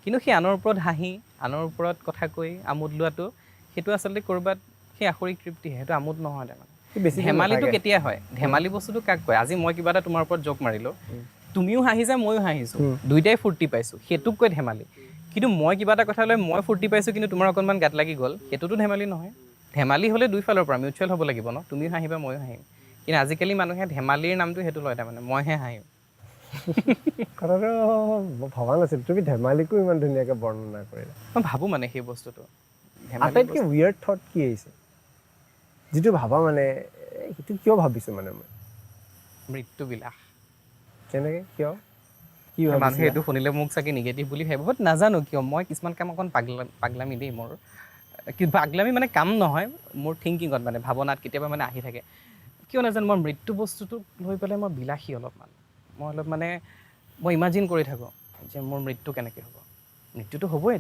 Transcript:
কিন্তু সেই আনৰ ওপৰত হাঁহি, আনৰ ওপৰত কথা কৈ আমোদ লোৱাটো, সেইটো আচলতে ক'ৰবাত সেই আসুৰিক তৃপ্তিহে, সেইটো আমোদ নহয় তাৰমানে। বেছি দিন ধেমালিটো নাথাকে। কেতিয়া হয়? ধেমালি বস্তুটো কাক কয়? আজি মই কিবা এটা তোমাৰ ওপৰত জোক মাৰিলোঁ, তুমিও হাঁহিছা, ময়ো হাঁহিছোঁ, দুইটাই ফূৰ্তি পাইছোঁ, সেইটোক কয় ধেমালি। কিন্তু মই কিবা এটা কথা লৈ মই ফূৰ্তি পাইছোঁ, কিন্তু তোমাৰ অকণমান গাত লাগি গ'ল, সেইটোতো ধেমালি নহয়। ধেমালি হ'লে দুইফালৰ পৰা মিউচুৱেল হ'ব লাগিব ন? তুমিও হাঁহিবা, ময়ো হাঁহিম। কিন্তু আজিকালি মানুহে ধেমালিৰ নামটো সেইটো লয়, তাৰমানে মইহে হাঁহিম। কথাটো মই ভবা নাছিলোঁ, তুমি ধেমালিকো ইমান ধুনীয়াকৈ বৰ্ণনা কৰিলা। মই ভাবোঁ মানে সেই বস্তুটো ধেমালি। আটাইতকৈ উইয়াৰ্ড থট কি আহিছে, যিটো ভাবা মানে সেইটো কিয় ভাবিছোঁ মানে মই? মৃত্যু বিলাস। কেনেকৈ, কিয়, কি মানুহে ভাবিছিলা? এইটো শুনিলে মোক চাগে নিগেটিভ বুলি ভাবিব, বাট নাজানো কিয় মই কিছুমান কাম অকণ পাগলামি দেই মোৰ। কি পাগলামি মানে কাম নহয়, মোৰ থিংকিঙত মানে ভাৱনাত কেতিয়াবা মানে আহি থাকে। কিয় নাজানো, মই মৃত্যু বস্তুটোক লৈ পেলাই মই বিলাসী অলপমান। মই অলপ মানে মই ইমাজিন কৰি থাকোঁ যে মোৰ মৃত্যু কেনেকৈ হ'ব। মৃত্যুটো হ'বই।